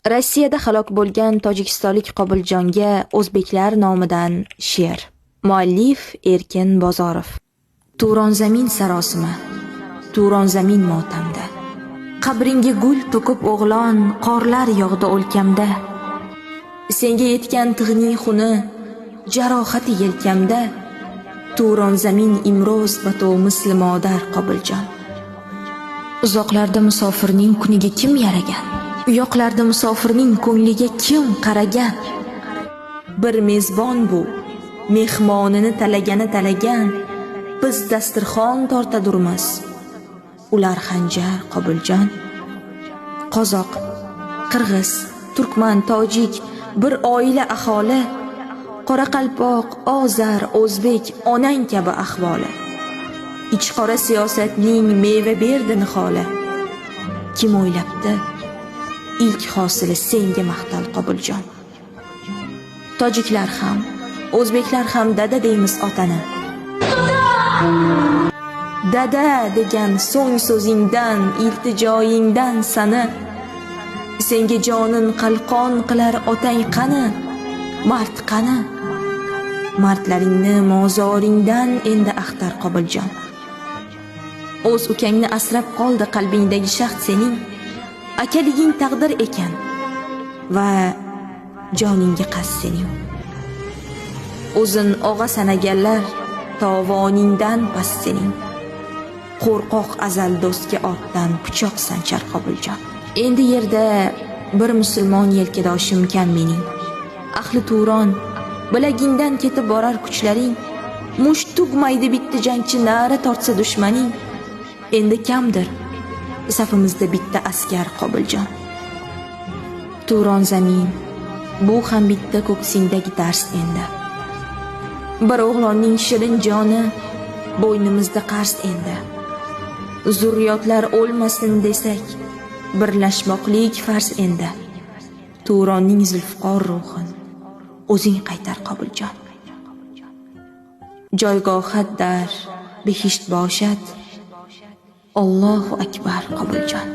Rossiyada halok bo'lgan tojikistonlik Qobiljonga o'zbeklar nomidan she'r. Muallif Erkin Bozorov. Turon zamin sarosima, Turon zamin motamda. Qabringga gul to'kib o'g'lon, qorlar yog'di o'lkamda. Senga yetgan tig'ning xuni, jarohati yelkamda. Turon zamin imro'z bato misli modar Qobiljon. Uzoqlarda musofirning kuniga kim yaragan? Uyoqlarda musofirning ko'ngliga kim qaragan? Bir mezbon bu, mehmonini talagani talagan. Biz dasturxon tortadurmiz, ular xanjar Qobiljon. Qozoq, qirg'iz, turkman, tojik bir oila aholi. Qoraqalpoq, ozar, o'zbek onang kabi ahvoli. Ichqora siyosatning meva berdi niholi. Kim o'ylabdi, ilk hosili senga maqtal Qobiljon. Tojiklar ham, o'zbeklar ham dada deymiz otani. Dada degan so'ng so'zingdan, iltijoyingdan sani. Senga jonin qalqon qilar otang qani? Mard qani? Mardlaringni mozoringdan endi axtar Qobiljon. O'z ukangni asrab qoldi qalbingdagi shahd sening. Akaliging taqdir ekan va joningga qasd sening. O'zin og'a sanaganlar tovoningdan past sening. Qo'rqoq azal do'stga ortdan pichoq sanchar Qobiljon. Endi yerda bir musulmon yelkadoshim kam mening. Ahli Turon, bilagingdan ketib borar kuchlaring. Musht tugmaydi bitta jangchi na'ra tortsa dushmaning. Endi kamdir safimizda bitta askar Qobiljon. Turon zamin, bu ham bitta ko'ksingdagi dars endi. Bir o'g'lonning shirin joni bo'ynimizda qarz endi. Zurriyotlar o'lmasin desak, birlashmoqlik farz endi. Turonning zulfiqor ruhin o'zing qaytar Qobiljon. Joygohat dar behisht boshad. Allohu akbar Qobiljon.